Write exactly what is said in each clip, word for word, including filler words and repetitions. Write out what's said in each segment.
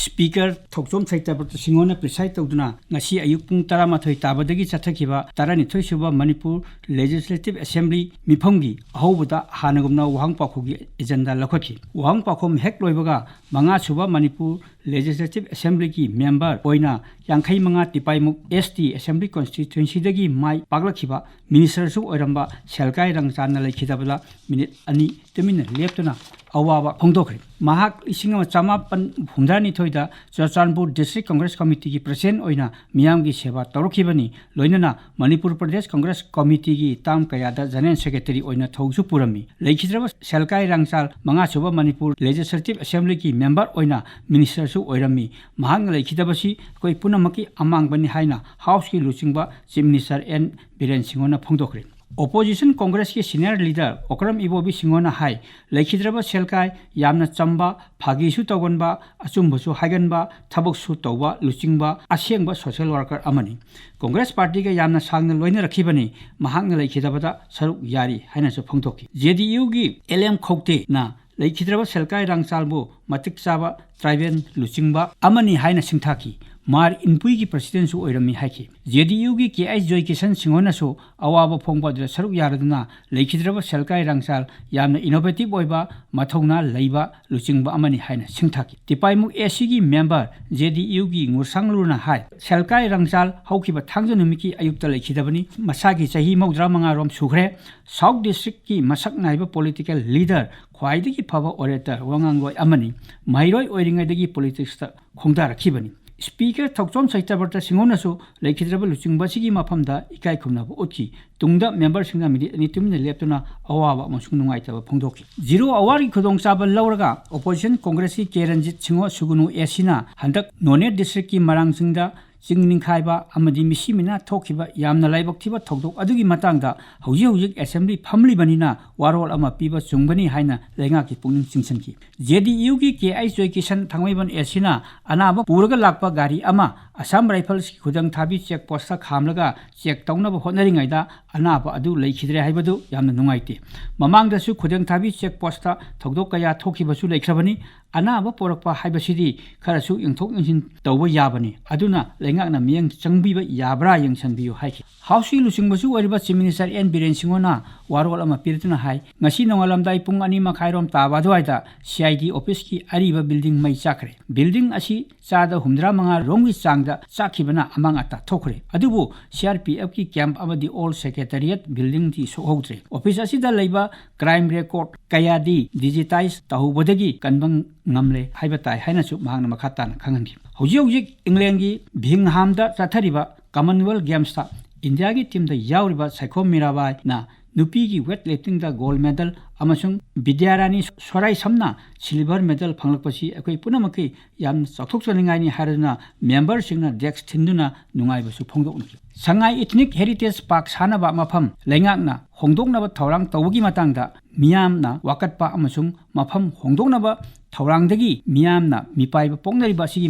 Speaker ꯊꯣꯛꯆꯣꯝ ꯁꯩꯇꯕ꯭ꯔꯇ ꯁꯤꯡꯍꯣꯅ preside ꯇꯧꯗꯨꯅ ꯉꯁꯤ ꯑꯌꯨꯛ ꯄꯨꯡ ꯇꯔꯥꯃꯥꯊꯣꯏ ꯇꯥꯕꯗꯒꯤ ꯆꯠꯊꯈꯤꯕ ꯇꯔꯥꯅꯤꯊꯣꯏ ꯁꯨꯕ ꯃꯅꯤꯄꯨꯔ Legislative Assembly ꯃꯤꯐꯝꯒꯤ ꯑꯍꯧꯕꯗ ꯍꯥꯟꯅꯒꯨꯝꯅ ꯋꯥꯍꯪ ꯄꯥꯎꯈꯨꯝꯒꯤ agenda ꯂꯧꯈꯠꯈꯤ꯫ ꯋꯥꯍꯪ ꯄꯥꯎꯈꯨꯝ ꯍꯦꯛ ꯂꯣꯏꯕꯒ ꯃꯉꯥ ꯁꯨꯕ ꯃꯅꯤꯄꯨꯔ Legislative Assemblyꯒꯤ member ꯑꯣꯏꯅ ꯌꯥꯡꯈꯩ ꯃꯉꯥ ꯇꯤꯄꯥꯏꯃꯨꯛ S T Assembly Constituencyꯗꯒꯤ ꯃꯥꯏ ꯄꯥꯛꯂꯛꯈꯤꯕ ministerꯁꯨ ꯑꯣꯏꯔꯝꯕ ꯁꯦꯜꯀꯥꯏ ꯔꯪꯆꯥꯟꯅ ꯂꯩꯈꯤꯗꯕꯗ minute ꯑꯅꯤ ꯇꯨꯃꯤꯟꯅ ꯂꯦꯞꯇꯨꯅ ꯑꯋꯥꯕ ꯐꯣꯡꯗꯣꯛꯈ꯭ꯔꯦ꯫ ꯃꯍꯥꯛ ꯂꯤꯁꯤꯡ ꯑꯃ ꯆꯃꯥꯄꯟ ꯍꯨꯝꯗ꯭ꯔꯥꯅꯤꯊꯣꯏꯗ ꯆꯨꯔꯆꯥꯟꯄꯨꯔ District Congress Committeeꯒꯤ president ꯑꯣꯏꯅ ꯃꯤꯌꯥꯝꯒꯤ ꯁꯦꯕꯥ ꯇꯧꯔꯛꯈꯤꯕꯅꯤ꯫ ꯂꯣꯏꯅꯅ ꯃꯅꯤꯄꯨꯔ ꯄ꯭ꯔꯗꯦꯁ ꯀꯪꯒ꯭ꯔꯦꯁ ꯀꯃꯤꯇꯤꯒꯤ term ꯀꯌꯥꯗ general secretary ꯑꯣꯏꯅ ꯊꯧꯁꯨ ꯄꯨꯔꯝꯃꯤ꯫ ꯂꯩꯈꯤꯗ꯭ꯔꯕ ꯁꯦꯜꯀꯥꯏ ꯔꯪꯆꯥꯜ ꯃꯉꯥ ꯁꯨꯕ ꯃꯅꯤꯄꯨꯔ Legislative Assemblyꯒꯤ member ꯑꯣꯏꯅ ministerꯁꯨ ꯑꯣꯏꯔꯝꯃꯤ꯫ ꯃꯍꯥꯛꯅ ꯂꯩꯈꯤꯗꯕꯁꯤ ꯑꯩꯈꯣꯏ ꯄꯨꯝꯅꯃꯛꯀꯤ ꯑꯃꯥꯡꯕꯅꯤ ꯍꯥꯏꯅ Houseꯀꯤ ꯂꯨꯆꯤꯡꯕ Chief Minister N Biren ꯁꯤꯡꯍꯣꯅ ꯐꯣꯡꯗꯣꯛꯈ꯭ꯔꯦ꯫ Opposition Congressꯀꯤ senior leader Okram ꯏꯕꯣꯕꯤ ꯁꯤꯡꯍꯣꯅ ꯍꯥꯏ, ꯂꯩꯈꯤꯗ꯭ꯔꯕ ꯁꯦꯜꯀꯥꯏ ꯌꯥꯝꯅ ꯆꯝꯕ, ꯐꯥꯒꯤꯁꯨ ꯇꯧꯒꯟꯕ, ꯑꯆꯨꯝꯕꯁꯨ ꯍꯥꯏꯒꯟꯕ, ꯊꯕꯛꯁꯨ ꯇꯧꯕ ꯂꯨꯆꯤꯡꯕ ꯑꯁꯦꯡꯕ social worker ꯑꯃꯅꯤ꯫ ꯀꯪꯒ꯭ꯔꯦꯁ ꯄꯥꯔꯇꯤꯒ ꯌꯥꯝꯅ ꯁꯥꯡꯅ ꯂꯣꯏꯅꯔꯛꯈꯤꯕꯅꯤ꯫ ꯃꯍꯥꯛꯅ ꯂꯩꯈꯤꯗꯕꯗ ꯁꯔꯨꯛ ꯌꯥꯔꯤ ꯍꯥꯏꯅꯁꯨ ꯐꯣꯡꯗꯣꯛꯈꯤ꯫ JDUꯒꯤ L M ꯈꯧꯇꯦꯅ ꯂꯩꯈꯤꯗ꯭ꯔꯕ ꯁꯦꯜꯀꯥꯏ ꯔꯪꯆꯥꯜꯕꯨ ꯃꯇꯤꯛ ꯆꯥꯕ tribal ꯂꯨꯆꯤꯡꯕ ꯑꯃꯅꯤ ꯍꯥꯏꯅ ꯁꯤꯡꯊꯥꯈꯤ꯫ ꯃꯥꯔ ꯏꯟꯄꯨꯏꯒꯤ presidentꯁꯨ ꯑꯣꯏꯔꯝꯃꯤ ꯍꯥꯏꯈꯤ꯫ JDUꯒꯤ K H ꯖꯣꯏꯀꯤꯁꯟ ꯁꯤꯡꯍꯣꯅꯁꯨ ꯑꯋꯥꯕ ꯐꯣꯡꯕ ꯑꯗꯨꯗ ꯁꯔꯨꯛ ꯌꯥꯔꯗꯨꯅ ꯂꯩꯈꯤꯗ꯭ꯔꯕ ꯁꯦꯜꯀꯥꯏ ꯔꯪꯆꯥꯜ ꯌꯥꯝꯅ innovative ꯑꯣꯏꯕ, ꯃꯊꯧꯅꯥ ꯂꯩꯕ ꯂꯨꯆꯤꯡꯕ ꯑꯃꯅꯤ ꯍꯥꯏꯅ ꯁꯤꯡꯊꯥꯈꯤ꯫ ꯇꯤꯄꯥꯏꯃꯨꯛ S Cꯒꯤ member JDUꯒꯤ ꯉꯨꯔꯁꯥꯡꯂꯨꯅ ꯍꯥꯏ, ꯁꯦꯜꯀꯥꯏ ꯔꯪꯆꯥꯜ ꯍꯧꯈꯤꯕ ꯊꯥꯡꯖ ꯅꯨꯃꯤꯠꯀꯤ ꯑꯌꯨꯛꯇ ꯂꯩꯈꯤꯗꯕꯅꯤ꯫ ꯃꯁꯥꯒꯤ ꯆꯍꯤ ꯃꯧꯗ꯭ꯔꯥ ꯃꯉꯥ ꯔꯣꯝ ꯁꯨꯈ꯭ꯔꯦ꯫ South Districtꯀꯤ ꯃꯁꯛ ꯅꯥꯏꯕ political leader, ꯈ꯭ꯋꯥꯏꯗꯒꯤ ꯐꯕ orator, ꯋꯥꯉꯥꯡꯂꯣꯏ ꯑꯃꯅꯤ꯫ ꯃꯍꯩꯔꯣꯏ ꯑꯣꯏꯔꯤꯉꯩꯗꯒꯤ politicsꯇ ꯈꯣꯡꯗꯥꯔꯛꯈꯤꯕꯅꯤ꯫ Speaker ꯊꯣꯛꯆꯣꯝ ꯁꯩꯇꯕ꯭ꯔꯇ ꯁꯤꯡꯍꯣꯅꯁꯨ ꯂꯩꯈꯤꯗ꯭ꯔꯕ ꯂꯨꯆꯤꯡꯕ ꯑꯁꯤꯒꯤ ꯃꯐꯝꯗ ꯏꯀꯥꯏ ꯈꯨꯝꯅꯕ ꯎꯠꯈꯤ꯫ ꯇꯨꯡꯗ memberꯁꯤꯡꯅ minute ꯑꯅꯤ ꯇꯨꯃꯤꯟꯅ ꯂꯦꯞꯇꯨꯅ ꯑꯋꯥꯕ ꯑꯃꯁꯨꯡ ꯅꯨꯡꯉꯥꯏꯇꯕ ꯐꯣꯡꯗꯣꯛꯈꯤ꯫ Zero hourꯒꯤ ꯈꯨꯗꯣꯡꯆꯥꯕ ꯂꯧꯔꯒ opposition Congressꯀꯤ ꯀꯦꯔꯟꯖꯤꯠ ꯁꯤꯡꯍꯣ ꯁꯨꯒꯨꯅꯨ S Cꯅ ꯍꯟꯗꯛ ꯅꯣꯅꯦ districtꯀꯤ ꯃꯔꯥꯡ ꯆꯤꯡꯗ ꯆꯤꯡ ꯅꯤꯡꯈꯥꯏꯕ ꯑꯃꯗꯤ ꯃꯤꯁꯤ ꯃꯤꯅꯥ ꯊꯣꯛꯈꯤꯕ ꯌꯥꯝꯅ ꯂꯥꯏꯕꯛ ꯊꯤꯕ ꯊꯧꯗꯣꯛ ꯑꯗꯨꯒꯤ ꯃꯇꯥꯡꯗ ꯍꯧꯖꯤꯛ ꯍꯧꯖꯤꯛ assembly ꯐꯝꯂꯤꯕꯅꯤꯅ ꯋꯥꯔꯣꯜ ꯑꯃ ꯄꯤꯕ ꯆꯨꯝꯒꯅꯤ ꯍꯥꯏꯅ ꯂꯩꯉꯥꯛꯀꯤ ꯄꯨꯛꯅꯤꯡ ꯆꯤꯡꯁꯤꯟꯈꯤ꯫ JDUꯒꯤ K H ꯖꯣꯏꯀꯤꯁꯟ ꯊꯥꯡꯃꯩꯕꯟ S Cꯅ ꯑꯅꯥꯕ ꯄꯨꯔꯒ ꯂꯥꯛꯄ ꯒꯥꯔꯤ ꯑꯃ ꯑꯁꯥꯝ ꯔꯥꯏꯐꯜꯁꯀꯤ ꯈꯨꯗꯪ ꯊꯥꯕꯤ ꯆꯦꯛ ꯄꯣꯁꯇ ꯈꯥꯝꯂꯒ ꯆꯦꯛ ꯇꯧꯅꯕ ꯍꯣꯠꯅꯔꯤꯉꯩꯗ ꯑꯅꯥꯕ ꯑꯗꯨ ꯂꯩꯈꯤꯗ꯭ꯔꯦ ꯍꯥꯏꯕꯗꯨ ꯌꯥꯝꯅ ꯅꯨꯡꯉꯥꯏꯇꯦ꯫ ꯃꯃꯥꯡꯗꯁꯨ ꯈꯨꯗꯪ ꯊꯥꯕꯤ ꯆꯦꯛ ꯄꯣꯁꯇ ꯊꯧꯗꯣꯛ ꯀꯌꯥ ꯊꯣꯛꯈꯤꯕꯁꯨ ꯂꯩꯈ꯭ꯔꯕꯅꯤ꯫ ꯑꯅꯥꯕ ꯄꯣꯔꯛꯄ ꯍꯥꯏꯕꯁꯤꯗꯤ ꯈꯔꯁꯨ ꯌꯦꯡꯊꯣꯛ ꯌꯦꯡꯁꯤꯟ ꯇꯧꯕ ꯌꯥꯕꯅꯤ꯫ ꯑꯗꯨꯅ ꯂꯩꯉꯥꯛꯅ ꯃꯤꯠꯌꯦꯡ ꯆꯪꯕꯤꯕ ꯌꯥꯕ꯭ꯔꯥ ꯌꯦꯡꯁꯤꯟꯕꯤꯌꯨ ꯍꯥꯏꯈꯤ꯫ ꯍꯥꯎꯁꯀꯤ ꯂꯨꯆꯤꯡꯕꯁꯨ ꯑꯣꯏꯔꯤꯕ ꯆꯤꯐ ꯃꯤꯅꯤꯁꯇꯔ ꯑꯦꯟ ꯕꯤꯔꯦꯟ ꯁꯤꯡꯍꯣꯅ ꯋꯥꯔꯣꯜ ꯑꯃ ꯄꯤꯔꯗꯨꯅ ꯍꯥꯏ, ꯉꯁꯤ ꯅꯣꯡꯉꯥꯜꯂꯝꯗꯥꯏ ꯄꯨꯡ ꯑꯅꯤ ꯃꯈꯥꯏꯔꯣꯝ ꯇꯥꯕ ꯑꯗꯨꯋꯥꯏꯗ ꯁꯤ ꯑꯥꯏ ꯗꯤ ꯑꯣꯐꯤꯁꯀꯤ ꯑꯔꯤꯕ ꯕꯤꯜꯗꯤꯡ ꯃꯩ ꯆꯥꯛꯈ꯭ꯔꯦ꯫ ꯕꯤꯜꯗꯤꯡ ꯑꯁꯤ ꯆꯥꯗ ꯍꯨꯝꯗ꯭ꯔꯥ ꯃꯉꯥ ꯔꯣꯝꯒꯤ ꯆꯥꯡꯗ ꯆꯥꯛꯈꯤꯕꯅ ꯑꯃꯥꯡ ꯑꯇꯥ ꯊꯣꯛꯈ꯭ꯔꯦ꯫ ꯑꯗꯨꯕꯨ ꯁꯤ ꯑꯥꯔ ꯄꯤ ꯑꯦꯐꯀꯤ ꯀꯦꯝꯞ ꯑꯃꯗꯤ ꯑꯣꯜ ꯁꯦꯀ꯭ꯔꯦꯇꯔꯤꯌꯦꯠ ꯕꯤꯜꯗꯤꯡꯗꯤ ꯁꯣꯛꯍꯧꯗ꯭ꯔꯦ꯫ ꯑꯣꯐꯤꯁ ꯑꯁꯤꯗ ꯂꯩꯕ ꯀ꯭ꯔꯥꯏꯝ ꯔꯦꯀꯣꯔꯗ ꯀꯌꯥꯗꯤ ꯗꯤꯖꯤꯇꯥꯏꯖ ꯇꯧꯍꯧꯕꯗꯒꯤ ꯀꯟꯕ ꯉꯝꯂꯦ ꯍꯥꯏꯕ ꯇꯥꯏ ꯍꯥꯏꯅꯁꯨ ꯃꯍꯥꯛꯅ ꯃꯈꯥ ꯇꯥꯅ ꯈꯪꯍꯟꯈꯤ꯫ ꯍꯧꯖꯤꯛ ꯍꯧꯖꯤꯛ ꯏꯪꯂꯦꯟꯒꯤ ꯕꯤꯡꯍꯥꯝꯗ ꯆꯠꯊꯔꯤꯕ ꯀꯃꯟꯋꯦꯜꯊ ꯒꯦꯝꯁꯇ ꯏꯟꯗꯤꯌꯥꯒꯤ ꯇꯤꯝꯗ ꯌꯥꯎꯔꯤꯕ ꯁꯥꯏꯈꯣꯝ ꯃꯤꯔꯥꯕꯥꯏꯅ ꯅꯨꯄꯤꯒꯤ ꯋꯦꯠ ꯂꯤꯐꯇꯤꯡꯗ ꯒꯣꯜꯗ ꯃꯦꯗꯜ ꯑꯃꯁꯨꯡ ꯕꯤꯗ꯭ꯌꯥꯔꯥꯅꯤ ꯁꯣꯔꯥꯏꯁꯝꯅ ꯁꯤꯜꯚꯔ ꯃꯦꯗꯜ ꯐꯪꯂꯛꯄꯁꯤ ꯑꯩꯈꯣꯏ ꯄꯨꯝꯅꯃꯛꯀꯤ ꯌꯥꯝꯅ ꯆꯥꯎꯊꯣꯛꯆꯅꯤꯡꯉꯥꯏꯅꯤ ꯍꯥꯏꯔꯗꯨꯅ ꯃꯦꯝꯕꯔꯁꯤꯡꯅ ꯗꯦꯛꯁ ꯊꯤꯟꯗꯨꯅ ꯅꯨꯡꯉꯥꯏꯕꯁꯨ ꯐꯣꯡꯗꯣꯛꯅꯈꯤ꯫ ꯁꯉꯥꯏ ꯏꯊꯅꯤꯛ ꯍꯦꯔꯤꯇꯦꯖ ꯄꯥꯔꯛ ꯁꯥꯅꯕ ꯃꯐꯝ ꯂꯩꯉꯥꯛꯅ ꯍꯣꯡꯗꯣꯛꯅꯕ ꯊꯧꯔꯥꯡ ꯇꯧꯕꯒꯤ ꯃꯇꯥꯡꯗ ꯃꯤꯌꯥꯝꯅ ꯋꯥꯀꯠꯄ ꯑꯃꯁꯨꯡ ꯃꯐꯝ ꯍꯣꯡꯗꯣꯛꯅꯕ ꯊꯧꯔꯥꯡꯗꯒꯤ ꯃꯤꯌꯥꯝꯅ ꯃꯤꯄꯥꯏꯕ ꯄꯣꯛꯅꯔꯤꯕ ꯑꯁꯤꯒꯤ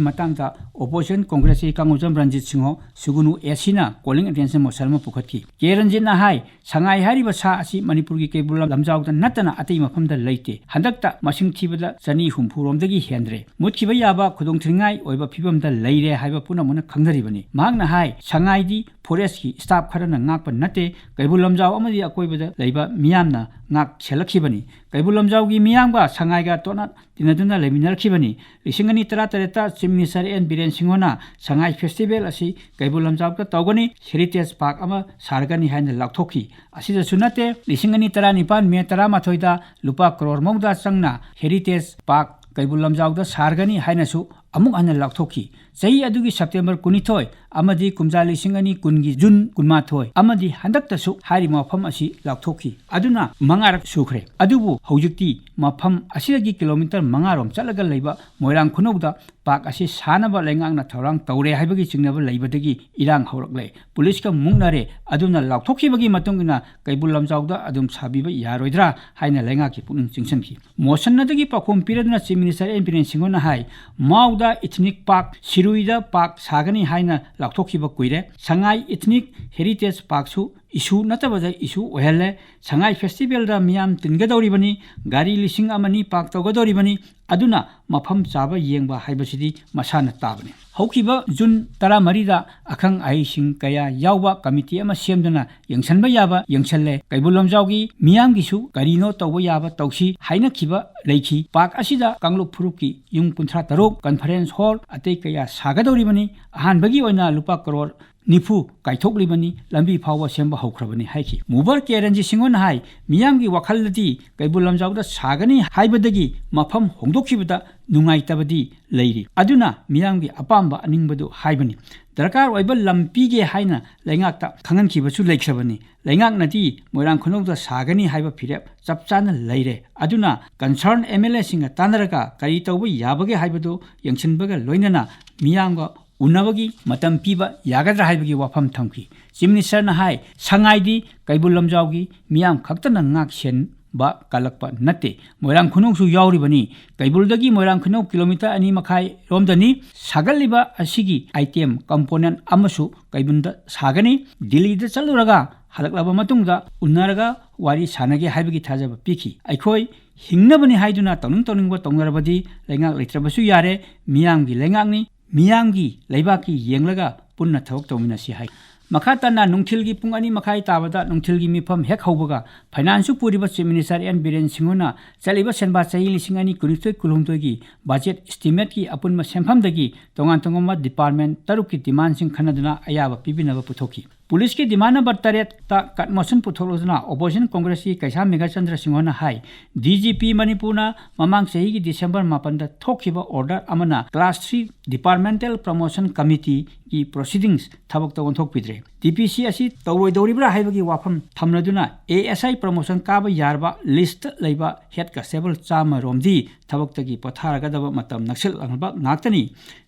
ꯃꯇꯥꯡꯗ ꯑꯣꯄꯣꯖꯤꯁꯟ ꯀꯣꯡꯒ꯭ꯔꯦꯁꯀꯤ ꯀꯥꯡꯂꯨꯞꯆꯝ ꯔꯟꯖꯤꯠ ꯁꯤꯡꯍ ꯁꯨꯒꯨꯅꯨ ꯑꯦ ꯁꯤꯅ ꯀꯣꯂꯤꯡ ꯑꯦꯇꯦꯟꯁꯟ ꯃꯣꯁꯟ ꯑꯃ ꯄꯨꯈꯠꯈꯤ꯫ ꯀꯦ ꯔꯟꯖꯤꯠꯅ ꯍꯥꯏ, ꯁꯉꯥꯏ ꯍꯥꯏꯔꯤꯕ ꯁꯥ ꯑꯁꯤ ꯃꯅꯤꯄꯨꯔꯒꯤ ꯀꯩꯕꯨꯜ ꯂꯝꯖꯥꯎꯗ ꯅꯠꯇꯅ ꯑꯇꯩ ꯃꯐꯝꯗ ꯂꯩꯇꯦ꯫ ꯍꯟꯗꯛꯇ ꯃꯁꯤꯡ ꯊꯤꯕꯗ ꯆꯅꯤ ꯍꯨꯝꯐꯨ ꯔꯣꯝꯗꯒꯤ ꯍꯦꯟꯗ꯭ꯔꯦ꯫ ꯃꯨꯠꯈꯤꯕ ꯌꯥꯕ ꯈꯨꯗꯣꯡꯊꯤꯅꯤꯡꯉꯥꯏ ꯑꯣꯏꯕ ꯐꯤꯕꯝꯗ ꯂꯩꯔꯦ ꯍꯥꯏꯕ ꯄꯨꯝꯅꯃꯛꯅ ꯈꯪꯅꯔꯤꯕꯅꯤ꯫ ꯃꯍꯥꯛꯅ ꯍꯥꯏ, ꯁꯉꯥꯏꯗꯤ ꯐꯣꯔꯦꯁꯀꯤ ꯁ꯭ꯇꯥꯐ ꯈꯔꯅ ꯉꯥꯛꯄ ꯅꯠꯇꯦ, ꯀꯩꯕꯨꯜ ꯂꯝꯖꯥꯎ ꯑꯃꯗꯤ ꯑꯀꯣꯏꯕꯗ ꯂꯩꯕ ꯃꯤꯌꯥꯝꯅ ꯉꯥꯛ ꯁꯦꯜꯂꯛꯈꯤꯕꯅꯤ꯫ ꯀꯩꯕꯨꯜ ꯂꯝꯖꯥꯎꯒꯤ ꯃꯤꯌꯥꯝꯒ ꯁꯉꯥꯏꯒ ꯇꯣꯠꯅ ꯇꯤꯟꯅꯗꯨꯅ ꯂꯩꯃꯤꯟꯅꯔꯛꯈꯤꯕꯅꯤ꯫ ꯂꯤꯁꯤꯡ ꯑꯅꯤ ꯇꯔꯥ ꯇꯔꯦꯠꯇ ꯆꯤꯐ ꯃꯤꯅꯤꯁꯇꯔ ꯑꯦꯟ ꯕꯤꯔꯦꯟ ꯁꯤꯡꯍꯅ ꯁꯉꯥꯏ ꯐꯦꯁꯇꯤꯚꯦꯜ ꯑꯁꯤ ꯀꯩꯕꯨꯜ ꯂꯝꯖꯥꯎꯗ ꯇꯧꯒꯅꯤ, ꯍꯦꯔꯤꯇꯦꯖ ꯄꯥꯔꯛ ꯑꯃ ꯁꯥꯔꯒꯅꯤ ꯍꯥꯏꯅ ꯂꯥꯎꯊꯣꯛꯈꯤ꯫ ꯑꯁꯤꯗꯁꯨ ꯅꯠꯇꯦ, ꯂꯤꯁꯤꯡ ꯑꯅꯤ ꯇꯔꯥꯅꯤꯄꯥꯟ ꯃꯦ ꯇꯔꯥꯃꯥꯊꯣꯏꯗ ꯂꯨꯄꯥ ꯀ꯭ꯔꯣꯔ ꯃꯧꯗ꯭ꯔꯥ ꯆꯪꯅ ꯍꯦꯔꯤꯇꯦꯖ ꯄꯥꯔꯛ ꯀꯩꯕꯨꯜ ꯂꯝꯖꯥꯎꯗ ꯁꯥꯔꯒꯅꯤ ꯍꯥꯏꯅꯁꯨ ꯑꯃꯨꯛ ꯍꯟꯅ ꯂꯥꯎꯊꯣꯛꯈꯤ꯫ ꯆꯍꯤ ꯑꯗꯨꯒꯤ ꯁꯦꯞꯇꯦꯝꯕꯔ ꯀꯨꯟꯅꯤꯊꯣꯏ, ꯑꯃꯗꯤ ꯀꯨꯝꯖꯥ ꯂꯤꯁꯤꯡ ꯑꯅꯤ ꯀꯨꯟꯒꯤ ꯖꯨꯟ ꯀꯨꯟꯃꯥꯊꯣꯏ ꯑꯃꯗꯤ ꯍꯟꯗꯛꯇꯁꯨ ꯍꯥꯏꯔꯤꯕ ꯃꯐꯝ ꯑꯁꯤ ꯂꯥꯎꯊꯣꯛꯈꯤ꯫ ꯑꯗꯨꯅ ꯃꯉꯥꯔꯛ ꯁꯨꯈ꯭ꯔꯦ꯫ ꯑꯗꯨꯕꯨ ꯍꯧꯖꯤꯛꯇꯤ ꯃꯐꯝ ꯑꯁꯤꯗꯒꯤ ꯀꯤꯂꯣꯃꯤꯇꯔ ꯃꯉꯥꯔꯣꯝ ꯆꯠꯂꯒ ꯂꯩꯕ ꯃꯣꯏꯔꯥꯡ ꯈꯨꯅꯧꯗ ꯄꯥꯛ ꯑꯁꯤ ꯁꯥꯅꯕ ꯂꯩꯉꯥꯛꯅ ꯊꯧꯔꯥꯡ ꯇꯧꯔꯦ ꯍꯥꯏꯕꯒꯤ ꯆꯤꯡꯅꯕ ꯂꯩꯕꯗꯒꯤ ꯏꯔꯥꯡ ꯍꯧꯔꯛꯂꯦ꯫ ꯄꯨꯂꯤꯁꯀ ꯃꯨꯛꯅꯔꯦ꯫ ꯑꯗꯨꯅ ꯂꯥꯎꯊꯣꯛꯈꯤꯕꯒꯤ ꯃꯇꯨꯡ ꯏꯟꯅ ꯀꯩꯕꯨꯜ ꯂꯝꯖꯥꯎꯗ ꯑꯗꯨꯝ ꯁꯥꯕꯤꯕ ꯌꯥꯔꯣꯏꯗ꯭ꯔꯥ ꯍꯥꯏꯅ ꯂꯩꯉꯥꯛꯀꯤ ꯄꯨꯛꯅꯤꯡ ꯆꯤꯡꯁꯤꯟꯈꯤ꯫ ꯃꯣꯁꯟ ꯑꯗꯨꯒꯤ ꯄꯥꯎꯈꯨꯝ ꯄꯤꯔꯗꯨꯅ Chief Minister N ꯕꯤꯔꯦꯟ ꯁꯤꯡꯍꯅ ꯍꯥꯏ, ꯃꯥꯎꯗ ethnic park, ꯁꯤꯔꯨꯏꯗ park ꯁꯥꯒꯅꯤ ꯍꯥꯏꯅ ꯂꯥꯎꯊꯣꯛꯈꯤꯕ ꯀꯨꯏꯔꯦ꯫ ꯁꯉꯥꯏ Ethnic Heritage Parkꯁꯨ issue ꯅꯠꯇꯕꯗ issue ꯑꯣꯏꯍꯜꯂꯦ꯫ ꯁꯉꯥꯏ festivalꯗ ꯃꯤꯌꯥꯝ ꯇꯤꯟꯒꯗꯧꯔꯤꯕꯅꯤ, ꯒꯥꯔꯤ ꯂꯤꯁꯤꯡ ꯑꯃ ꯑꯅꯤ park ꯇꯧꯒꯗꯧꯔꯤꯕꯅꯤ, ꯑꯗꯨꯅ ꯃꯐꯝ ꯆꯥꯕ ꯌꯦꯡꯕ ꯍꯥꯏꯕꯁꯤꯗꯤ ꯃꯁꯥꯅ ꯇꯥꯕꯅꯤ꯫ ꯍꯧꯈꯤꯕ ꯖꯨꯟ ꯇꯔꯥꯃꯔꯤꯗ ꯑꯈꯪ ꯑꯍꯩꯁꯤꯡ ꯀꯌꯥ ꯌꯥꯎꯕ committee ꯑꯃ ꯁꯦꯝꯗꯨꯅ ꯌꯦꯡꯁꯤꯟꯕ ꯌꯥꯕ ꯌꯦꯡꯁꯤꯜꯂꯦ꯫ ꯀꯩꯕꯨꯜ ꯂꯝꯖꯥꯎꯒꯤ ꯃꯤꯌꯥꯝꯒꯤꯁꯨ ꯀꯔꯤꯅꯣ ꯇꯧꯕ ꯌꯥꯕ ꯇꯧꯁꯤ ꯍꯥꯏꯅꯈꯤꯕ ꯂꯩꯈꯤ꯫ Park ꯑꯁꯤꯗ ꯀꯥꯡꯂꯨꯞ ꯐꯨꯔꯨꯞꯀꯤ ꯌꯨꯝ ꯀꯨꯟꯊ꯭ꯔꯥ ꯇꯔꯨꯛ, conference hall, ꯑꯇꯩ ꯀꯌꯥ ꯁꯥꯒꯗꯧꯔꯤꯕꯅꯤ꯫ ꯑꯍꯥꯟꯕꯒꯤ ꯑꯣꯏꯅ ꯂꯨꯄꯥ ꯀꯔꯣꯔ ꯅꯤꯐꯨ ꯀꯥꯏꯊꯣꯛꯂꯤꯕꯅꯤ, ꯂꯝꯕꯤ ꯐꯥꯎꯕ ꯁꯦꯝꯕ ꯍꯧꯈ꯭ꯔꯕꯅꯤ ꯍꯥꯏꯈꯤ꯫ ꯃꯨꯕꯔ ꯀꯦ ꯔꯟꯖꯤꯠ ꯁꯤꯡꯍꯅ ꯍꯥꯏ, ꯃꯤꯌꯥꯝꯒꯤ ꯋꯥꯈꯜꯗꯗꯤ ꯀꯩꯕꯨꯜ ꯂꯝꯖꯥꯎꯗ ꯁꯥꯒꯅꯤ ꯍꯥꯏꯕꯗꯒꯤ ꯃꯐꯝ ꯍꯣꯡꯗꯣꯛꯈꯤꯕꯗ ꯅꯨꯡꯉꯥꯏꯇꯕꯗꯤ ꯂꯩꯔꯤ꯫ ꯑꯗꯨꯅ ꯃꯤꯌꯥꯝꯒꯤ ꯑꯄꯥꯝꯕ ꯑꯅꯤꯡꯕꯗꯨ ꯍꯥꯏꯕꯅꯤ꯫ ꯗꯔꯀꯥꯔ ꯑꯣꯏꯕ ꯂꯝ ꯄꯤꯒꯦ ꯍꯥꯏꯅ ꯂꯩꯉꯥꯛꯇ ꯈꯪꯍꯟꯈꯤꯕꯁꯨ ꯂꯩꯈ꯭ꯔꯕꯅꯤ꯫ ꯂꯩꯉꯥꯛꯅꯗꯤ ꯃꯣꯏꯔꯥꯡ ꯈꯨꯅꯧꯗ ꯁꯥꯒꯅꯤ ꯍꯥꯏꯕ ꯐꯤꯔꯦꯞ ꯆꯞ ꯆꯥꯅ ꯂꯩꯔꯦ꯫ ꯑꯗꯨꯅ concern MLAꯁꯤꯡꯒ ꯇꯥꯟꯅꯔꯒ ꯀꯔꯤ ꯇꯧꯕ ꯌꯥꯕꯒꯦ ꯍꯥꯏꯕꯗꯨ ꯌꯦꯡꯁꯤꯟꯕꯒ ꯂꯣꯏꯅꯅ ꯃꯤꯌꯥꯝꯒ ꯎꯅꯕꯒꯤ ꯃꯇꯝ ꯄꯤꯕ ꯌꯥꯒꯗ꯭ꯔꯥ ꯍꯥꯏꯕꯒꯤ ꯋꯥꯐꯝ ꯊꯝꯈꯤ꯫ Chief Ministerꯅ ꯍꯥꯏ, ꯁꯉꯥꯏꯗꯤ ꯀꯩꯕꯨꯜ ꯂꯝꯖꯥꯎꯒꯤ ꯃꯤꯌꯥꯝ ꯈꯛꯇꯅ ꯉꯥꯛ ꯁꯦꯟꯕ ꯀꯜꯂꯛꯄ ꯅꯠꯇꯦ, ꯃꯣꯏꯔꯥꯡ ꯈꯨꯅꯧꯁꯨ ꯌꯥꯎꯔꯤꯕꯅꯤ꯫ ꯀꯩꯕꯨꯜꯗꯒꯤ ꯃꯣꯏꯔꯥꯡ ꯈꯨꯅꯧ ꯀꯤꯂꯣꯃꯤꯇꯔ ꯑꯅꯤ ꯃꯈꯥꯏ ꯔꯣꯝꯗꯅꯤ꯫ ꯁꯥꯒꯠꯂꯤꯕ ꯑꯁꯤꯒꯤ item component ꯑꯃꯁꯨ ꯀꯩꯕꯨꯜꯗ ꯁꯥꯒꯅꯤ꯫ ꯗꯤꯜꯂꯤꯗ ꯆꯠꯂꯨꯔꯒ ꯍꯜꯂꯛꯂꯕ ꯃꯇꯨꯡꯗ ꯎꯅꯔꯒ ꯋꯥꯔꯤ ꯁꯥꯟꯅꯒꯦ ꯍꯥꯏꯕꯒꯤ ꯊꯥꯖꯕ ꯄꯤꯈꯤ꯫ ꯑꯩꯈꯣꯏ ꯍꯤꯡꯅꯕꯅꯤ ꯍꯥꯏꯗꯨꯅ ꯇꯧꯅꯤꯡ ꯇꯧꯅꯤꯡꯕ ꯇꯧꯅꯔꯕꯗꯤ ꯂꯩꯉꯥꯛ ꯂꯩꯇ꯭ꯔꯕꯁꯨ ꯌꯥꯔꯦ, ꯃꯤꯌꯥꯝꯒꯤ ꯂꯩꯉꯥꯛꯅꯤ, ꯃꯤꯌꯥꯝꯒꯤ ꯂꯩꯕꯥꯛꯀꯤ ꯌꯦꯡꯂꯒ ꯄꯨꯟꯅ ꯊꯕꯛ ꯇꯧꯃꯤꯟꯅꯁꯤ ꯍꯥꯏ꯫ ꯃꯈꯥ ꯇꯥꯅ ꯅꯨꯡꯊꯤꯜꯒꯤ ꯄꯨꯡ ꯑꯅꯤ ꯃꯈꯥꯏ ꯇꯥꯕꯗ ꯅꯨꯡꯊꯤꯜꯒꯤ ꯃꯤꯐꯝ ꯍꯦꯛ ꯍꯧꯕꯒ finance ꯄꯨꯔꯤꯕ Chief Minister N ꯕꯤꯔꯦꯟ ꯁꯤꯡꯍꯅ ꯆꯠꯂꯤꯕ ꯁꯦꯟꯕꯥ ꯆꯍꯤ ꯂꯤꯁꯤꯡ ꯑꯅꯤ ꯀꯨꯟꯅꯤꯊꯣꯏ ꯀꯨꯟꯍꯨꯝꯗꯣꯏꯒꯤ budget estimateꯀꯤ ꯑꯄꯨꯟꯕ ꯁꯦꯟꯐꯝꯗꯒꯤ ꯇꯣꯉꯥꯟ ꯇꯣꯉꯥꯟꯕ department ꯇꯔꯨꯛꯀꯤ demandꯁꯤꯡ ꯈꯟꯅꯗꯨꯅ ꯑꯌꯥꯕ ꯄꯤꯕꯤꯅꯕ ꯄꯨꯊꯣꯛꯈꯤ꯫ ꯄꯨꯂꯤꯁꯀꯤ demand number ꯇꯔꯦꯠꯇ cut motion ꯄꯨꯊꯣꯛꯂꯗꯨꯅ opposition Congressꯀꯤ ꯀꯩꯁꯥꯝ ꯃꯦꯘꯆꯟꯗ꯭ꯔ ꯁꯤꯡꯍꯅ ꯍꯥꯏ, D G P ꯃꯅꯤꯄꯨꯔꯅ ꯃꯃꯥꯡ ꯆꯍꯤꯒꯤ December ꯃꯥꯄꯟꯗ ꯊꯣꯛꯈꯤꯕ order ꯑꯃꯅ class three departmental promotion committeeꯒꯤ proceedings ꯊꯕꯛꯇ ꯑꯣꯟꯊꯣꯛꯄꯤꯗ꯭ꯔꯦ꯫ D P C ꯑꯁꯤ ꯇꯧꯔꯣꯏꯗꯧꯔꯤꯕ꯭ꯔꯥ ꯍꯥꯏꯕꯒꯤ ꯋꯥꯐꯝ ꯊꯝꯂꯗꯨꯅ A S I promotion ꯀꯥꯕ ꯌꯥꯔꯕ list ꯂꯩꯕ head constable ꯆꯥꯝꯃ ꯔꯣꯝꯗꯤ ꯊꯕꯛꯇꯒꯤ ꯄꯣꯊꯥꯔꯒꯗꯕ ꯃꯇꯝ ꯅꯛꯁꯤꯜꯂꯛꯂꯕ ꯉꯥꯛꯇꯅꯤ꯫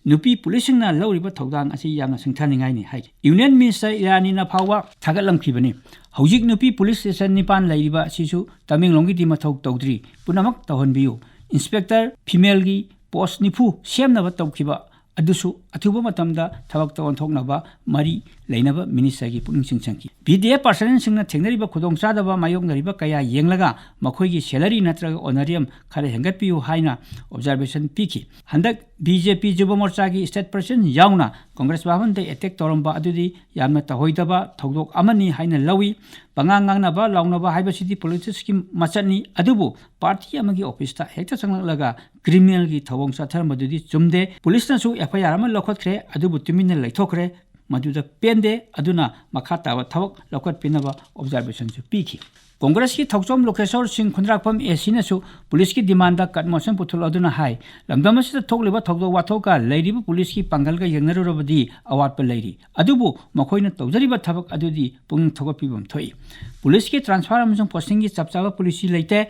ꯅꯨꯄꯤ ꯄꯨꯂꯤꯁꯁꯤꯡꯅ ꯂꯧꯔꯤꯕ ꯊꯧꯗꯥꯡ ꯑꯁꯤ ꯌꯥꯝꯅ ꯁꯤꯡꯊꯥꯅꯤꯡꯉꯥꯏꯅꯤ ꯍꯥꯏ꯫ Union Minister ꯏꯔꯥꯅꯤꯅ ꯐꯥꯎꯕ ꯊꯥꯒꯠꯂꯝꯈꯤꯕꯅꯤ꯫ ꯍꯧꯖꯤꯛ ꯅꯨꯄꯤ police station ꯅꯤꯄꯥꯟ ꯂꯩꯔꯤꯕ ꯑꯁꯤꯁꯨ ꯇꯃꯦꯡꯂꯣꯡꯒꯤꯗꯤ ꯃꯊꯧ ꯇꯧꯗ꯭ꯔꯤ, ꯄꯨꯝꯅꯃꯛ ꯇꯧꯍꯟꯕꯤꯌꯨ꯫ Inspector femaleꯒꯤ post ꯅꯤꯐꯨ ꯁꯦꯝꯅꯕ ꯇꯧꯈꯤꯕ ꯑꯗꯨꯁꯨ ꯑꯊꯨꯕ ꯃꯇꯝꯗ ꯊꯕꯛꯇ ꯑꯣꯟꯊꯣꯛꯅꯕ ꯃꯔꯤ ꯂꯩꯅꯕ ministerꯒꯤ ꯄꯨꯛꯅꯤꯡ ꯆꯤꯡꯁꯤꯟꯈꯤ꯫ V D F personnelꯁꯤꯡꯅ ꯊꯦꯡꯅꯔꯤꯕ ꯈꯨꯗꯣꯡꯆꯥꯗꯕ ꯃꯥꯌꯣꯛꯅꯔꯤꯕ ꯀꯌꯥ ꯌꯦꯡꯂꯒ ꯃꯈꯣꯏꯒꯤ salary ꯅꯠꯇ꯭ꯔꯒ honorarium ꯈꯔ ꯍꯦꯟꯒꯠꯄꯤꯌꯨ ꯍꯥꯏꯅ observation ꯄꯤꯈꯤ꯫ ꯍꯟꯗꯛ B J P ꯌꯨꯕ ꯃꯣꯔꯆꯥꯒꯤ state president ꯌꯥꯎꯅ Congress ꯚꯕꯟꯗ attack ꯇꯧꯔꯝꯕ ꯑꯗꯨꯗꯤ ꯌꯥꯝꯅ ꯇꯧꯍꯣꯏꯗꯕ ꯊꯧꯗꯣꯛ ꯑꯃꯅꯤ ꯍꯥꯏꯅ ꯂꯧꯏ꯫ ꯄꯉꯥꯡ ꯉꯥꯡꯅꯕ ꯂꯥꯎꯅꯕ ꯍꯥꯏꯕꯁꯤꯗꯤ politicsꯀꯤ ꯃꯆꯠꯅꯤ, ꯑꯗꯨꯕꯨ party ꯑꯃꯒꯤ officeꯇ ꯍꯦꯛꯇ ꯆꯪꯂꯛꯂꯒ criminalꯒꯤ ꯊꯧꯑꯣꯡ ꯆꯠꯊꯔꯝꯕꯗꯨꯗꯤ ꯆꯨꯝꯗꯦ꯫ ꯄꯨꯂꯤꯁꯅꯁꯨ F I R ꯑꯃ ꯂꯧꯈꯠꯈ꯭ꯔꯦ, ꯑꯗꯨꯕꯨ ꯇꯨꯃꯤꯟꯅ ꯂꯩꯊꯣꯛꯈ꯭ꯔꯦ꯫ ꯃꯗꯨꯗ ꯄꯦꯟꯗꯦ, ꯑꯗꯨꯅ ꯃꯈꯥ ꯇꯥꯕ ꯊꯕꯛ ꯂꯧꯈꯠꯄꯤꯅꯕ observationꯁꯨ ꯄꯤꯈꯤ꯫ Congressꯀꯤ ꯊꯧꯆꯣꯝ ꯂꯣꯀꯦꯁꯣꯔ ꯁꯤꯡ ꯈꯨꯟꯗ꯭ꯔꯥꯛꯄꯝ ACꯅꯁꯨ ꯄꯨꯂꯤꯁꯀꯤ demandꯗ cut motion ꯄꯨꯊꯣꯛꯂꯗꯨꯅ ꯍꯥꯏ, ꯂꯝꯗꯝ ꯑꯁꯤꯗ ꯊꯣꯛꯂꯤꯕ ꯊꯧꯗꯣꯛ ꯋꯥꯊꯣꯛꯀ ꯂꯩꯔꯤꯕ ꯄꯨꯂꯤꯁꯀꯤ ꯄꯥꯡꯒꯜꯒ ꯌꯦꯡꯅꯔꯨꯔꯕꯗꯤ ꯑꯋꯥꯠꯄ ꯂꯩꯔꯤ, ꯑꯗꯨꯕꯨ ꯃꯈꯣꯏꯅ ꯇꯧꯖꯔꯤꯕ ꯊꯕꯛ ꯑꯗꯨꯗꯤ ꯄꯨꯛꯅꯤꯡ ꯊꯧꯒꯠꯄꯤꯐꯝ ꯊꯣꯛꯏ꯫ ꯄꯨꯂꯤꯁꯀꯤ transfer ꯑꯃꯁꯨꯡ postingꯒꯤ ꯆꯞ ꯆꯥꯕ policy ꯂꯩꯇꯦ꯫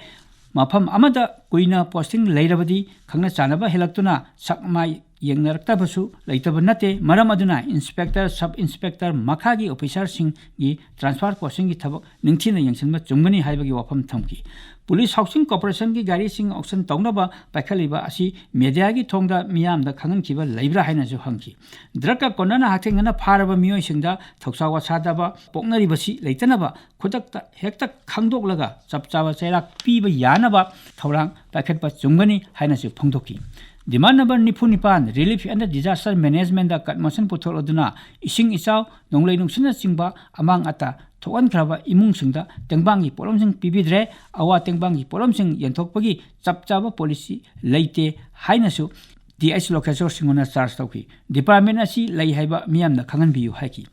ꯃꯐꯝ ꯑꯃꯗ ꯀꯨꯏꯅ posting ꯂꯩꯔꯕꯗꯤ ꯈꯪꯅ ꯆꯥꯟꯅꯕ ꯍꯦꯜꯂꯛꯇꯨꯅ ꯁꯛ ꯃꯥꯏ ꯌꯦꯡꯅꯔꯛꯇꯕꯁꯨ ꯂꯩꯇꯕ ꯅꯠꯇꯦ꯫ ꯃꯔꯝ ꯑꯗꯨꯅ inspector, sub inspector ꯃꯈꯥꯒꯤ officerꯁꯤꯡꯒꯤ transfer postingꯒꯤ ꯊꯕꯛ ꯅꯤꯡꯊꯤꯅ ꯌꯦꯡꯁꯤꯟꯕ ꯆꯨꯝꯒꯅꯤ ꯍꯥꯏꯕꯒꯤ ꯋꯥꯐꯝ ꯊꯝꯈꯤ꯫ Police Housing Corporationꯒꯤ ꯒꯥꯔꯤꯁꯤꯡ auction ꯇꯧꯅꯕ ꯄꯥꯏꯈꯠꯂꯤꯕ ꯑꯁꯤ mediaꯒꯤ ꯊꯣꯡꯗ ꯃꯤꯌꯥꯝꯗ ꯈꯪꯍꯟꯈꯤꯕ ꯂꯩꯕ꯭ꯔꯥ ꯍꯥꯏꯅꯁꯨ ꯍꯪꯈꯤ꯫ Drugꯀ ꯀꯣꯟꯅꯅ ꯍꯛꯊꯦꯡꯅꯅ ꯐꯥꯔꯕ ꯃꯤꯑꯣꯏꯁꯤꯡꯗ ꯊꯧꯁꯥ ꯋꯥꯁꯥꯗꯕ ꯄꯣꯛꯅꯔꯤꯕꯁꯤ ꯂꯩꯇꯅꯕ ꯈꯨꯗꯛꯇ ꯍꯦꯛꯇ ꯈꯪꯗꯣꯛꯂꯒ ꯆꯞ ꯆꯥꯕ ꯆꯩꯔꯥꯛ ꯄꯤꯕ ꯌꯥꯅꯕ ꯊꯧꯔꯥꯡ ꯄꯥꯏꯈꯠꯄ ꯆꯨꯝꯒꯅꯤ ꯍꯥꯏꯅꯁꯨ ꯐꯣꯡꯗꯣꯛꯈꯤ꯫ Demand number ꯅꯤꯐꯨ ꯅꯤꯄꯥꯟ, Relief and Disaster Managementꯗ cut motion ꯄꯨꯊꯣꯛꯂꯗꯨꯅ ꯏꯁꯤꯡ ꯏꯆꯥꯎ, ꯅꯣꯡꯂꯩ ꯅꯨꯡꯁꯤꯠꯅꯆꯤꯡꯕ ꯑꯃꯥꯡ ꯑꯇꯥ ꯊꯣꯛꯍꯟꯈ꯭ꯔꯕ ꯏꯃꯨꯡꯁꯤꯡꯗ ꯇꯦꯡꯕꯥꯡꯒꯤ ꯄꯣꯠꯂꯝꯁꯤꯡ ꯄꯤꯕꯤꯗ꯭ꯔꯦ꯫ ꯑꯋꯥ ꯇꯦꯡꯕꯥꯡꯒꯤ ꯄꯣꯠꯂꯝꯁꯤꯡ ꯌꯦꯟꯊꯣꯛꯄꯒꯤ ꯆꯞ ꯆꯥꯕ policy ꯂꯩꯇꯦ ꯍꯥꯏꯅꯁꯨ ꯗꯤ ꯑꯩꯆ ꯂꯣꯀꯦꯁꯣꯔ ꯁꯤꯡꯍꯅ charge ꯇꯧꯈꯤ꯫ Department ꯑꯁꯤ ꯂꯩ ꯍꯥꯏꯕ ꯃꯤꯌꯥꯝꯅ ꯈꯪꯍꯟꯕꯤꯌꯨ ꯍꯥꯏꯈꯤ꯫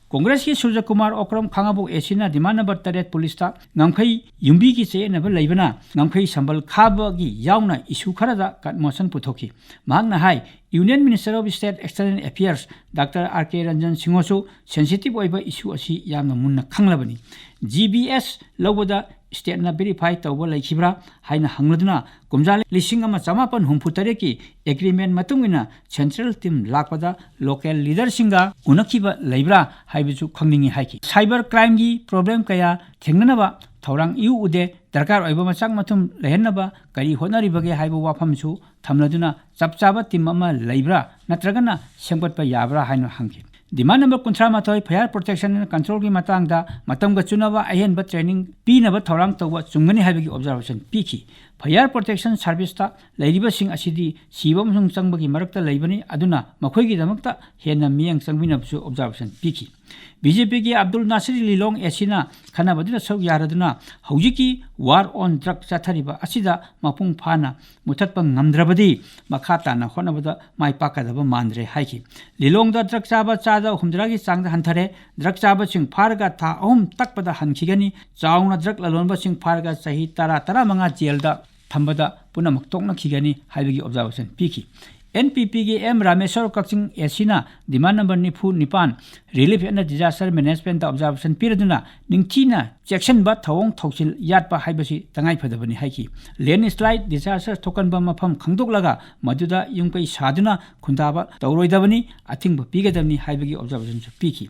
ꯀꯣꯡꯒ꯭ꯔꯦꯁꯀꯤ ꯁꯨꯔꯖ ꯀꯨꯃꯥꯔ ꯑꯣꯀ꯭ꯔꯝ ꯈꯥꯉꯕꯣꯛ ꯑꯦꯁꯤꯅ demand number ꯇꯔꯦꯠ ꯄꯨꯂꯤꯁꯇ ꯉꯝꯈꯩ ꯌꯨꯝꯕꯤꯒꯤ ꯆꯌꯦꯠꯅꯕ ꯂꯩꯕꯅ ꯉꯝꯈꯩ ꯁꯝꯕꯜ ꯈꯥꯕꯒꯤ ꯌꯥꯎꯅ issue ꯈꯔꯗ ꯀꯟꯃꯣꯁꯟ ꯄꯨꯊꯣꯛꯈꯤ꯫ ꯃꯍꯥꯛꯅ ꯍꯥꯏ, Union Minister of State External Affairs Doctor R K Ranjan ꯁꯤꯡꯍꯁꯨ sensitive ꯑꯣꯏꯕ issue ꯑꯁꯤ ꯌꯥꯝꯅ ꯃꯨꯟꯅ ꯈꯪꯂꯕꯅꯤ꯫ G B S ꯂꯧꯕꯗ stateꯅ verify ꯇꯧꯕ ꯂꯩꯈꯤꯕ꯭ꯔꯥ ꯍꯥꯏꯅ ꯍꯪꯂꯗꯨꯅ, ꯀꯨꯝꯖꯥ ꯂꯤꯁꯤꯡ ꯑꯃ ꯆꯃꯥꯄꯟ ꯍꯨꯝꯐꯨ ꯇꯔꯦꯠꯀꯤ agreement ꯃꯇꯨꯡ ꯏꯟꯅ central team ꯂꯥꯛꯄꯗ local leaderꯁꯤꯡꯒ ꯎꯅꯈꯤꯕ ꯂꯩꯕ꯭ꯔꯥ ꯍꯥꯏꯕꯁꯨ ꯈꯪꯅꯤꯡꯏ ꯍꯥꯏꯈꯤ꯫ Cyber crimeꯒꯤ problem ꯀꯌꯥ ꯊꯦꯡꯅꯅꯕ ꯊꯧꯔꯥꯡ ꯏꯎ ꯎꯗꯦ꯫ ꯗꯔꯀꯥꯔ ꯑꯣꯏꯕ ꯃꯆꯥꯛ ꯃꯊꯨꯝ ꯂꯩꯍꯟꯅꯕ ꯀꯔꯤ ꯍꯣꯠꯅꯔꯤꯕꯒꯦ ꯍꯥꯏꯕ ꯋꯥꯐꯝꯁꯨ ꯊꯝꯂꯗꯨꯅ, ꯆꯞ ꯆꯥꯕ team ꯑꯃ ꯂꯩꯕ꯭ꯔꯥ ꯅꯠꯇ꯭ꯔꯒꯅ ꯁꯦꯝꯒꯠꯄ ꯌꯥꯕ꯭ꯔꯥ ꯍꯥꯏꯅ ꯍꯪꯈꯤ꯫ Demand number ꯀꯨꯟꯊ꯭ꯔꯥ ꯃꯥꯊꯣꯏ, fire protection and controlꯒꯤ ꯃꯇꯥꯡꯗ ꯃꯇꯝꯒ ꯆꯨꯅꯕ ꯑꯍꯦꯟꯕ training ꯄꯤꯅꯕ ꯊꯧꯔꯥꯡ ꯇꯧꯕ ꯆꯨꯝꯒꯅꯤ ꯍꯥꯏꯕꯒꯤ observation ꯄꯤꯈꯤ꯫ Fire protection serviceꯇ ꯂꯩꯔꯤꯕꯁꯤꯡ ꯑꯁꯤꯗꯤ ꯁꯤꯕ ꯑꯃꯁꯨꯡ ꯆꯪꯕꯒꯤ ꯃꯔꯛꯇ ꯂꯩꯕꯅꯤ, ꯑꯗꯨꯅ ꯃꯈꯣꯏꯒꯤꯗꯃꯛꯇ ꯍꯦꯟꯅ ꯃꯤꯠꯌꯦꯡ ꯆꯪꯕꯤꯅꯕꯁꯨ observation ꯄꯤꯈꯤ꯫ BJPꯒꯤ ꯑꯕꯗꯨꯜ ꯅꯥꯁꯤꯔ ꯂꯤꯂꯣꯡ ꯑꯦꯁꯤꯅ ꯈꯟꯅꯕꯗꯨꯗ ꯁꯔꯨꯛ ꯌꯥꯔꯗꯨꯅ ꯍꯧꯖꯤꯛꯀꯤ war on drug ꯆꯠꯊꯔꯤꯕ ꯑꯁꯤꯗ ꯃꯄꯨꯡ ꯐꯥꯅ ꯃꯨꯊꯠꯄ ꯉꯝꯗ꯭ꯔꯕꯗꯤ ꯃꯈꯥ ꯇꯥꯅ ꯍꯣꯠꯅꯕꯗ ꯃꯥꯏ ꯄꯥꯛꯀꯗꯕ ꯃꯥꯟꯗ꯭ꯔꯦ ꯍꯥꯏꯈꯤ꯫ ꯂꯤꯂꯣꯡꯗ drug ꯆꯥꯕ ꯆꯥꯗ ꯍꯨꯝꯗ꯭ꯔꯥꯒꯤ ꯆꯥꯡꯗ ꯍꯟꯊꯔꯦ꯫ Drug ꯆꯥꯕꯁꯤꯡ ꯐꯥꯔꯒ ꯊꯥ ꯑꯍꯨꯝ ꯇꯛꯄꯗ ꯍꯟꯈꯤꯒꯅꯤ꯫ ꯆꯥꯎꯅ drug ꯂꯂꯣꯟꯕꯁꯤꯡ ꯐꯥꯔꯒ ꯆꯍꯤ ꯇꯔꯥ, ꯇꯔꯥꯃꯉꯥ jailꯗ ꯊꯝꯕꯗ ꯄꯨꯝꯅꯃꯛ ꯇꯣꯛꯅꯈꯤꯒꯅꯤ ꯍꯥꯏꯕꯒꯤ observation ꯄꯤꯈꯤ꯫ NPPꯒꯤ ꯑꯦꯝ ꯔꯥꯃꯦꯁꯣꯔ ꯀꯛꯆꯤꯡ ꯑꯦꯁꯤꯅ demand number ꯅꯤꯐꯨ ꯅꯤꯄꯥꯟ, relief and disaster managementꯇ observation ꯄꯤꯔꯗꯨꯅ ꯅꯤꯡꯊꯤꯅ ꯆꯦꯛꯁꯤꯟꯕ, ꯊꯧꯑꯣꯡ ꯊꯧꯁꯤꯜ ꯌꯥꯠꯄ ꯍꯥꯏꯕꯁꯤ ꯇꯉꯥꯏꯐꯗꯕꯅꯤ ꯍꯥꯏꯈꯤ꯫ Landslide disaster ꯊꯣꯛꯀꯟꯕ ꯃꯐꯝ ꯈꯪꯗꯣꯛꯂꯒ ꯃꯗꯨꯗ ꯌꯨꯝ ꯀꯩ ꯁꯥꯗꯨꯅ ꯈꯨꯟꯗꯥꯕ ꯇꯧꯔꯣꯏꯗꯕꯅꯤ, ꯑꯊꯤꯡꯕ ꯄꯤꯒꯗꯕꯅꯤ ꯍꯥꯏꯕꯒꯤ observationꯁꯨ ꯄꯤꯈꯤ꯫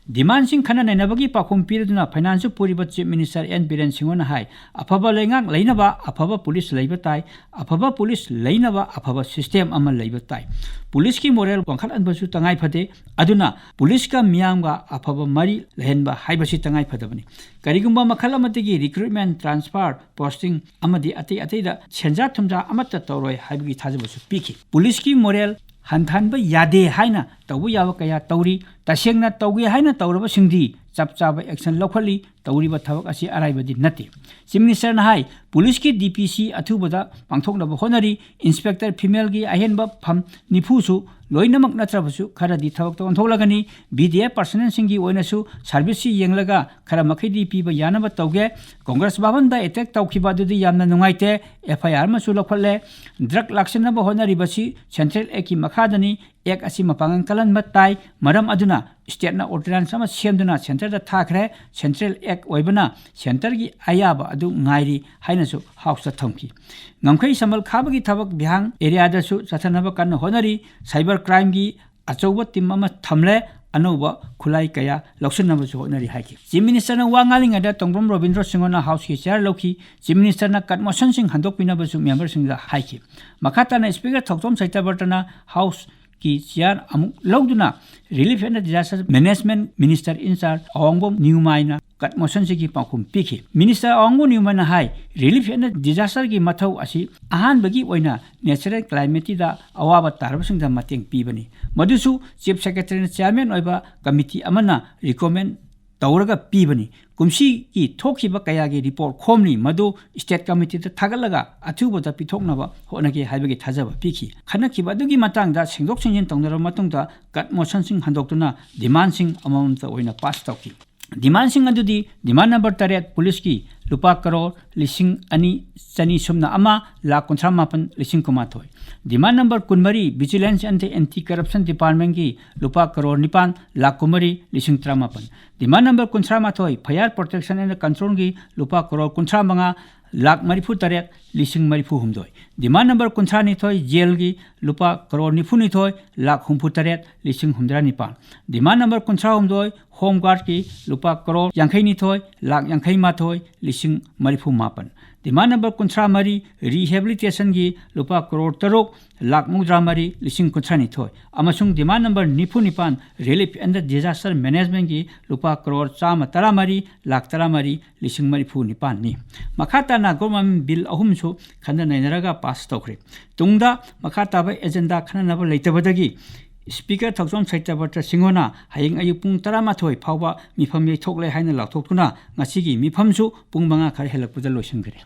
Demandꯁꯤꯡ ꯈꯟꯅ ꯅꯩꯅꯕꯒꯤ ꯄꯥꯎꯈꯨꯝ ꯄꯤꯔꯗꯨꯅ finance ꯄꯨꯔꯤꯕ Chief Minister N Biren ꯁꯤꯡꯍꯅ ꯍꯥꯏ, ꯑꯐꯕ ꯂꯩꯉꯥꯛ ꯂꯩꯅꯕ ꯑꯐꯕ ꯄꯨꯂꯤꯁ ꯂꯩꯕ ꯇꯥꯏ, ꯑꯐꯕ ꯄꯨꯂꯤꯁ ꯂꯩꯅꯕ ꯑꯐꯕ system ꯑꯃ ꯂꯩꯕ ꯇꯥꯏ꯫ ꯄꯨꯂꯤꯁꯀꯤ moral ꯋꯥꯡꯈꯠꯍꯟꯕꯁꯨ ꯇꯉꯥꯏ ꯐꯗꯦ, ꯑꯗꯨꯅ ꯄꯨꯂꯤꯁꯀ ꯃꯤꯌꯥꯝꯒ ꯑꯐꯕ ꯃꯔꯤ ꯂꯩꯍꯟꯕ ꯍꯥꯏꯕꯁꯤ ꯇꯉꯥꯏ ꯐꯗꯕꯅꯤ꯫ ꯀꯔꯤꯒꯨꯝꯕ ꯃꯈꯜ ꯑꯃꯗꯒꯤ recruitment, transfer, posting ꯑꯃꯗꯤ ꯑꯇꯩ ꯑꯇꯩꯗ ꯁꯦꯟꯖꯥ ꯊꯨꯝꯖꯥ ꯑꯃꯠꯇ ꯇꯧꯔꯣꯏ ꯍꯥꯏꯕꯒꯤ ꯊꯥꯖꯕꯁꯨ ꯄꯤꯈꯤ꯫ ꯄꯨꯂꯤꯁꯀꯤ moral ꯍꯟꯊꯍꯟꯕ ꯌꯥꯗꯦ ꯍꯥꯏꯅ ꯇꯧꯕ ꯌꯥꯕ ꯀꯌꯥ ꯇꯧꯔꯤ꯫ ꯇꯁꯦꯡꯅ ꯇꯧꯒꯦ ꯍꯥꯏꯅ ꯇꯧꯔꯕꯁꯤꯡꯗꯤ ꯆꯞ ꯆꯥꯕ action ꯂꯧꯈꯠꯂꯤ꯫ ꯇꯧꯔꯤꯕ ꯊꯕꯛ ꯑꯁꯤ ꯑꯔꯥꯏꯕꯗꯤ ꯅꯠꯇꯦ꯫ Chief Minister ꯅ ꯍꯥꯏ, ꯄꯨꯂꯤꯁꯀꯤ D P C ꯑꯊꯨꯕꯗ ꯄꯥꯡꯊꯣꯛꯅꯕ ꯍꯣꯠꯅꯔꯤ꯫ Inspector female ꯒꯤ ꯑꯍꯦꯟꯕ ꯐꯝ ꯅꯤꯐꯨꯁꯨ ꯂꯣꯏꯅꯃꯛ ꯅꯠꯇ꯭ꯔꯕꯁꯨ ꯈꯔꯗꯤ ꯊꯕꯛꯇ ꯑꯣꯟꯊꯣꯛꯂꯒꯅꯤ꯫ B D F personnel ꯁꯤꯡꯒꯤ ꯑꯣꯏꯅꯁꯨ service ꯁꯤ ꯌꯦꯡꯂꯒ ꯈꯔ ꯃꯈꯩꯗꯤ ꯄꯤꯕ ꯌꯥꯅꯕ ꯇꯧꯒꯦ꯫ Congress ꯚꯕꯟꯗ attack ꯇꯧꯈꯤꯕ ꯑꯗꯨꯗꯤ ꯌꯥꯝꯅ ꯅꯨꯡꯉꯥꯏꯇꯦ꯫ F I R ꯑꯃꯁꯨ ꯂꯧꯈꯠꯂꯦ꯫ Drug ꯂꯥꯛꯁꯤꯟꯅꯕ ꯍꯣꯠꯅꯔꯤꯕꯁꯤ Central Act ꯀꯤ ꯃꯈꯥꯗꯅꯤ꯫ Act ꯑꯁꯤ ꯃꯄꯥꯡꯒꯜ ꯀꯜꯍꯟꯕ ꯇꯥꯏ꯫ ꯃꯔꯝ ꯑꯗꯨꯅ state ꯅ ordinance ꯑꯃ ꯁꯦꯝꯗꯨꯅ centre ꯗ ꯊꯥꯈ꯭ꯔꯦ꯫ Central Act ꯑꯣꯏꯕꯅ centre ꯒꯤ ꯑꯌꯥꯕ ꯑꯗꯨ ꯉꯥꯏꯔꯤ ꯍꯥꯏꯅꯁꯨ House ꯇ ꯊꯝꯈꯤ꯫ ꯉꯝꯈꯩ ꯁꯝꯕꯜ ꯈꯥꯕꯒꯤ ꯊꯕꯛ ꯚꯤꯍꯥꯡ area ꯗꯁꯨ ꯆꯠꯊꯅꯕ ꯀꯟꯅ ꯍꯣꯠꯅꯔꯤ꯫ Cyber crime ꯒꯤ ꯑꯆꯧꯕ team ꯑꯃ ꯊꯝꯂꯦ꯫ ꯑꯅꯧꯕ ꯈꯨꯠꯂꯥꯏ ꯀꯌꯥ ꯂꯧꯁꯤꯟꯅꯕꯁꯨ ꯍꯣꯠꯅꯔꯤ ꯍꯥꯏꯈꯤ꯫ Chief Minister ꯅ ꯋꯥ ꯉꯥꯡꯂꯤꯉꯩꯗ ꯇꯣꯡꯕ꯭ꯔꯝ ꯔꯣꯕꯤꯟꯗ꯭ꯔꯣ ꯁꯤꯡꯍꯣꯅ House ꯀꯤ chair ꯂꯧꯈꯤ꯫ Chief Minister ꯅ cut motion ꯁꯤꯡ ꯍꯟꯗꯣꯛꯄꯤꯅꯕꯁꯨ member ꯁꯤꯡꯗ ꯍꯥꯏꯈꯤ꯫ ꯃꯈꯥ ꯇꯥꯅ Speaker ꯊꯧꯇꯣꯝ ꯁꯩꯇꯕ꯭ꯔꯇꯅ House ꯀꯤ chair ꯑꯃꯨꯛ ꯂꯧꯗꯨꯅ Relief and Disaster Management Minister in charge ꯑꯋꯥꯡꯕꯝ ꯅ꯭ꯌꯨꯃꯥꯏꯅ cut motion ꯁꯤꯒꯤ ꯄꯥꯎꯈꯨꯝ ꯄꯤꯈꯤ꯫ Minister ꯑꯋꯥꯡꯕꯝ ꯅ꯭ꯌꯨꯃꯥꯏꯅ high, Relief and Disaster ꯒꯤ ꯃꯊꯧ ꯑꯁꯤ ꯑꯍꯥꯟꯕꯒꯤ ꯑꯣꯏꯅ natural calamity ꯗ ꯑꯋꯥꯕ ꯇꯥꯔꯕꯁꯤꯡꯗ ꯃꯇꯦꯡ ꯄꯤꯕꯅꯤ꯫ ꯃꯗꯨꯁꯨ Chief Secretary ꯅ chairman ꯑꯣꯏꯕ committee ꯑꯃꯅ recommend ꯇꯧꯔꯒ ꯄꯤꯕꯅꯤ꯫ ꯀꯨꯝꯁꯤꯒꯤ ꯊꯣꯛꯈꯤꯕ ꯀꯌꯥꯒꯤ report ꯈꯣꯝꯂꯤ, ꯃꯗꯨ state committee ꯗ ꯊꯥꯒꯠꯂꯒ ꯑꯊꯨꯕꯗ ꯄꯤꯊꯣꯛꯅꯕ ꯍꯣꯠꯅꯒꯦ ꯍꯥꯏꯕꯒꯤ ꯊꯥꯖꯕ ꯄꯤꯈꯤ꯫ ꯈꯟꯅꯈꯤꯕ ꯑꯗꯨꯒꯤ ꯃꯇꯥꯡꯗ ꯁꯦꯡꯗꯣꯛ ꯁꯦꯡꯖꯤꯟ ꯇꯧꯅꯔꯕ ꯃꯇꯨꯡꯗ cut motion ꯁꯤꯡ ꯍꯟꯗꯣꯛꯇꯨꯅ demand ꯁꯤꯡ ꯑꯃꯃꯝꯇ ꯑꯣꯏꯅ pass ꯇꯧꯈꯤ꯫ Demand ꯁꯤꯡ ꯑꯗꯨꯗꯤ demand number ꯇꯔꯦꯠ, ꯄꯨꯂꯤꯁꯀꯤ ꯂꯨꯄꯥ ꯀꯔꯣꯔ ꯂꯤꯁꯤꯡ ꯑꯅꯤ ꯆꯅꯤ ꯁꯨꯞꯅ ꯑꯃ ꯂꯥꯈ ꯀꯨꯟꯊ꯭ꯔꯥ ꯃꯥꯄꯟ ꯂꯤꯁꯤꯡ ꯀꯨꯟꯃꯥꯊꯣꯏ꯫ Demand number ꯀꯨꯟꯃꯔꯤ, Vigilance and Anti Corruption Department ꯀꯤ ꯂꯨꯄꯥ ꯀꯔꯣꯔ ꯅꯤꯄꯥꯟ ꯂꯥꯈ ꯀꯨꯟꯃꯔꯤ ꯂꯤꯁꯤꯡ ꯇꯔꯥꯃꯥꯄꯟ꯫ Demand number ꯀꯨꯟꯊ꯭ꯔꯥ ꯃꯥꯊꯣꯏ, Fire Protection and Control ꯒꯤ ꯂꯨꯄꯥ ꯀꯔꯣꯔ ꯀꯨꯟꯊ꯭ꯔꯥ ꯃꯉꯥ ꯂꯥꯈ ꯃꯔꯤꯐꯨ ꯇꯔꯦꯠ ꯂꯤꯁꯤꯡ ꯃꯔꯤꯐꯨ ꯍꯨꯝꯗꯣꯏ꯫ Demand number ꯀꯨꯟꯊ꯭ꯔꯥ ꯅꯤꯊꯣꯏ, jail ꯒꯤ ꯂꯨꯄꯥ ꯀꯔꯣꯔ ꯅꯤꯐꯨ ꯅꯤꯊꯣꯏ ꯂꯥꯈ ꯍꯨꯝꯐꯨ ꯇꯔꯦꯠ ꯂꯤꯁꯤꯡ ꯍꯨꯝꯗ꯭ꯔꯥ ꯅꯤꯄꯥꯟ꯫ Demand number ꯀꯨꯟꯊ꯭ꯔꯥ ꯍꯨꯝꯗꯣꯏ, Home Guard ꯀꯤ ꯂꯨꯄꯥ ꯀꯔꯣꯔ ꯌꯥꯡꯈꯩ ꯅꯤꯊꯣꯏ ꯂꯥꯈ ꯌꯥꯡꯈꯩ ꯃꯥꯊꯣꯏ ꯂꯤꯁꯤꯡ ꯃꯔꯤꯐꯨ ꯃꯥꯄꯟ꯫ Demand number ꯀꯨꯟꯊ꯭ꯔꯥ ꯃꯔꯤ, Rehabilitation ꯒꯤ ꯂꯨꯄꯥ ꯀꯔꯣꯔ ꯇꯔꯨꯛ ꯂꯥꯈ ꯃꯧꯗ꯭ꯔꯥ ꯃꯔꯤ ꯂꯤꯁꯤꯡ ꯀꯨꯟꯊ꯭ꯔꯥ ꯅꯤꯊꯣꯏ꯫ ꯑꯃꯁꯨꯡ demand number ꯅꯤꯐꯨ ꯅꯤꯄꯥꯟ, Relief and Disaster Management ꯒꯤ ꯂꯨꯄꯥ ꯀꯔꯣꯔ ꯆꯥꯝꯃ ꯇꯔꯥ ꯃꯔꯤ ꯂꯥꯈ ꯇꯔꯥ ꯃꯔꯤ ꯂꯤꯁꯤꯡ ꯃꯔꯤꯐꯨ ꯅꯤꯄꯥꯟꯅꯤ꯫ ꯃꯈꯥ ꯇꯥꯅ government bill ꯑꯍꯨꯝꯁꯨ ꯈꯟꯅ ꯅꯩꯅꯔꯒ pass ꯇꯧꯈ꯭ꯔꯦ꯫ ꯇꯨꯡꯗ ꯃꯈꯥ ꯇꯥꯕ agenda ꯈꯟꯅꯅꯕ ꯂꯩꯇꯕꯗꯒꯤ ꯁ꯭ꯄꯤꯀꯔ ꯊꯧꯆꯣꯝ ꯁꯩꯇꯕ꯭ꯔꯇ ꯁꯤꯡꯍꯅ ꯍꯌꯦꯡ ꯑꯌꯨꯛ ꯄꯨꯡ ꯇꯔꯥꯃꯥꯊꯣꯏ ꯐꯥꯎꯕ ꯃꯤꯐꯝ ꯌꯩꯊꯣꯛꯂꯦ ꯍꯥꯏꯅ ꯂꯥꯎꯊꯣꯛꯇꯨꯅ ꯉꯁꯤꯒꯤ ꯃꯤꯐꯝꯁꯨ ꯄꯨꯡ ꯃꯉꯥ ꯈꯔ ꯍꯦꯜꯂꯛꯄꯗ ꯂꯣꯏꯁꯤꯟꯈ꯭ꯔꯦ꯫